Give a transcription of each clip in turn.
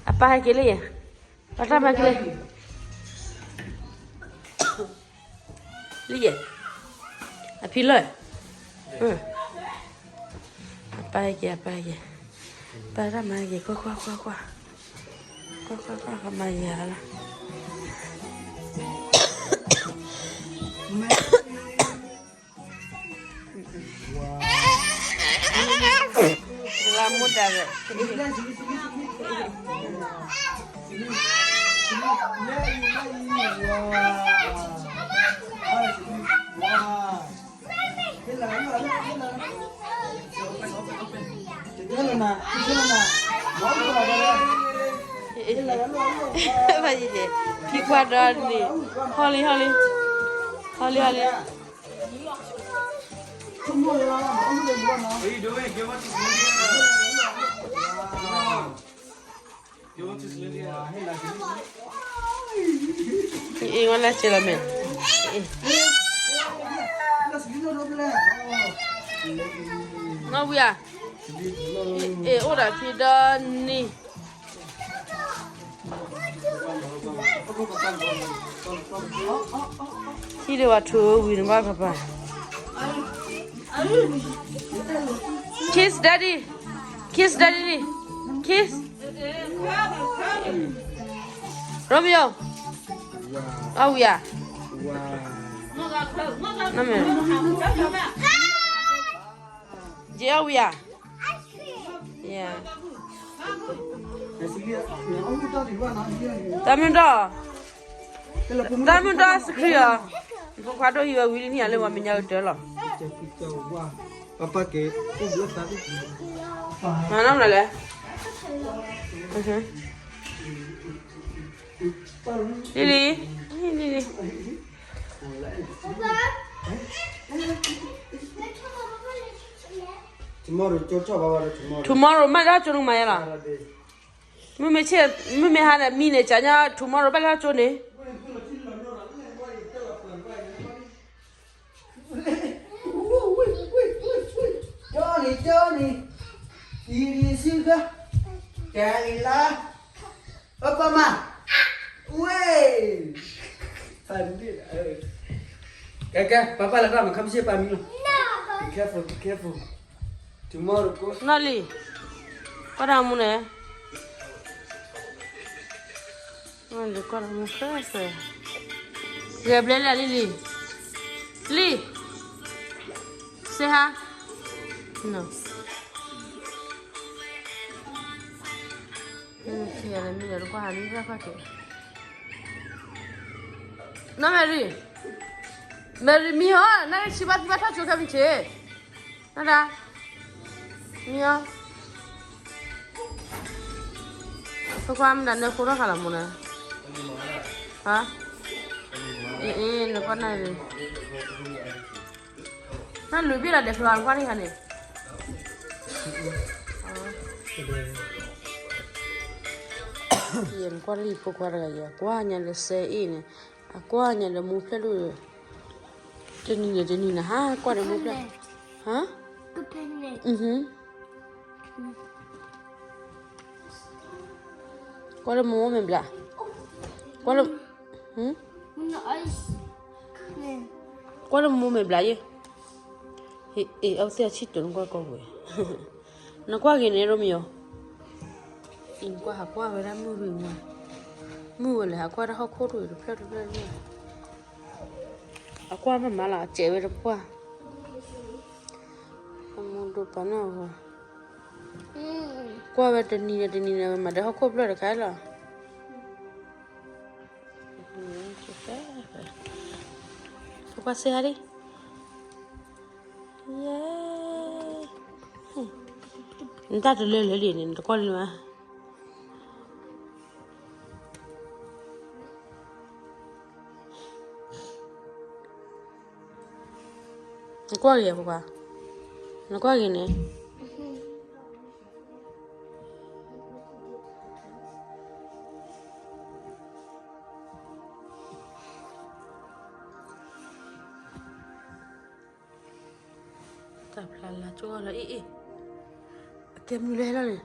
အပၢ်ဟဲက့ၤလံယဲၢ်, ပၢ်တၢ်မၤက့ၤလံ, လံယဲၢ်, အဖံလၢ, အပၢ်ဟဲက့ၤ အပၢ်ဟဲက့ၤ, ပၢ်တၢ်မၤဟဲက့ၤ ကွၢ်ကွၢ်ကွၢ်ကွၢ်, ကွၢ်ကွၢ်ကွၢ် ကမၤယၤလီၤ. လၢမူဒါဒီး, ဖံကွၢ်ဒီးန့ၣ်, ဟီလံ ဟီလံ ဟီလံ, What is Lindy? အ့ၣ် ဝဲလၢစဲလီၤမ့ၢ်, နီၢ်ဝံဧါ, အ့ၣ် အိၣ်ဒီးဖံဒီနံၤ, ဟံၣ်ဒံးဝဲထူဝံၤနဘၣ်ကပၤ, Kiss daddy, kiss daddy, kiss. Romeo, အဝံဧါ, ယအဝံဧါ, တၢ်မုၢ်ဒီး, တၢ်မုၢ်ဒီး ice cream အီၤ, ဖိခွါဒိၣ်ဟံးဝဲဝံၤလံန့ၣ် အလၢဝဲမဲာ်ညါကတၢၢ်လီၤ. မၤနီၢ်မလဲၣ်, လံလံ, လံလံ. Tomorrow မ့ၢ်တၢ်ကၠိနကမၤယါလီၤ. မုၢ်မ့ၢ်ဆ့ၣ်, မုၢ်မ့ၢ်ဟါန့ၣ် မံန့ၣ် ကညါ tomorrow ဘၣ်လၢကၠိန့ၣ်. ကၠိန့ၣ် ကၠိန့ၣ်, အံၤဒံးစ့ၢ်ကီး, ကဲလံလါ, ပၢ်ပၢ်မး, ဝ့ၢ်, ကဲကဲ ပၢ်ပၢ်လၢတၢ်မၤခါမ့ၢ်ဆ့ၣ်ပၢ်မံလီၤ. Be careful, be careful. Tomorrow ကီး နီၢ်လံၤ, ကွၢ်တၢ်မူန့ၣ်, နီၢ်လံၤကွၢ်တၢ်မူဃဲဃဲ, ဂဲၤဘျဲလံလံလံ, လံ, say hi, no. နီၢ်မဲရံၤ, မဲရံၤမံဟီ, နကဆံးဘၣ်သံဘၣ်ထီၣ်ကၠိခဲမုၢ်ဆ့ၣ်, နဒၣ်, မံဟီ, ဖိခွါမတၤနၢဃိထီၣ်ဃာ်လီၤမူနၤ, အ့ၣ် နကွၢ်နၤ, နလူၤဘ့ၣ်လီၤဒဲးဖျိအကွၢ်န့ၣ်ခါန့ၣ်, ယကွၢ်လၢယဖိခွါတဂၤအံၤ အကွၢ်ညါလၢစဲအ့ၣ်န့ၣ်, အကွၢ်ညါလၢမူဖျဲၣ်ဒိၣ်, တနံၤန့ၣ်တနံၤန့ၣ် ဟးကွၢ်ဒီးမူဖျဲၣ်, ဟါ, ကွၢ်လၢမူမဲာ်ဘျး, ကွၢ်လၢ, ကွၢ်လၢမူမဲာ်ဘျးယဲ, အ့ၣ် အဝဲသ့ၣ်အဆံၣ်တိၤနကွၢ်ကီၢ်ဝဲ, နကွၢ်ဂ့ၤန့ၣ် ရိမ့ၤအီၤ, အ့ၣ်ကွၢ်ဟးကွၢ်ဝဲဒၣ်မုၢ်ဝံၤမး, မုၢ်ဝဲလဲၣ် ဟးကွၢ်တၢ်ဟီၣ်ခိၣ်တဝံၤတဖျၢၣ်တဖျၢၣ်တဖျၢၣ်, အကွၢ်မးမးလီၤ အစဲးဝဲတပှၢ်, အမိၢ်ဒိၣ်ပာ်န့ၢ်အီၤ, ကွၢ်ဝဲတနံၤန့ၣ်တနံၤန့ၣ် မၤဒီးဟီၣ်ခိၣ်ဖျၢၣ်တခါလီၤ. ကွၢ်စ့ဟါဒံး, ယဲ, နတၢ်တလၢလၢလံန့ၣ် နတကွၢ်လံမး, နကွၢ်ဂ့ၤဖိခွါ, နကွၢ်ဂ့ၤန့ၣ် တၢ်ဖျါလၢကၠိလီၤ အ့ၣ်အ့ၣ်, အကဲမုၢ်လဲၣ်လီၤန့ၣ်,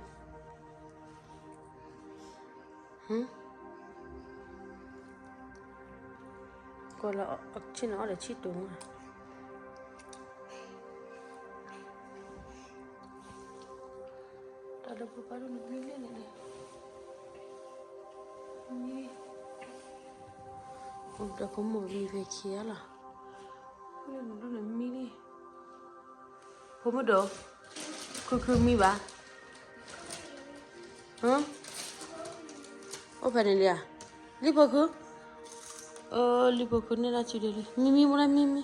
ကွၢ်လၢအဆ့ၣ်နီၤအီၣ်ဒီးဆံၣ်တူာ်မး, တၢ်ဒီးပပၢ်ဒိၣ်နမံလံန့ၣ်, မံ, အိၣ်ဒီးဖိမုၣ်မံဖဲခံဂၤလီၤ, လၢနဒိၣ်နမံလံ, ဖိမုၣ်ဒိၣ်, ခုခုမံဘၣ် အိၣ်ဖဲန့ၣ်လံဧါ, လံၣ်ဖိခု, လံၣ်ဖိခုန့ၣ်လၢစုဒ့လံ, မံမံမိၢ်လၢမံမံ,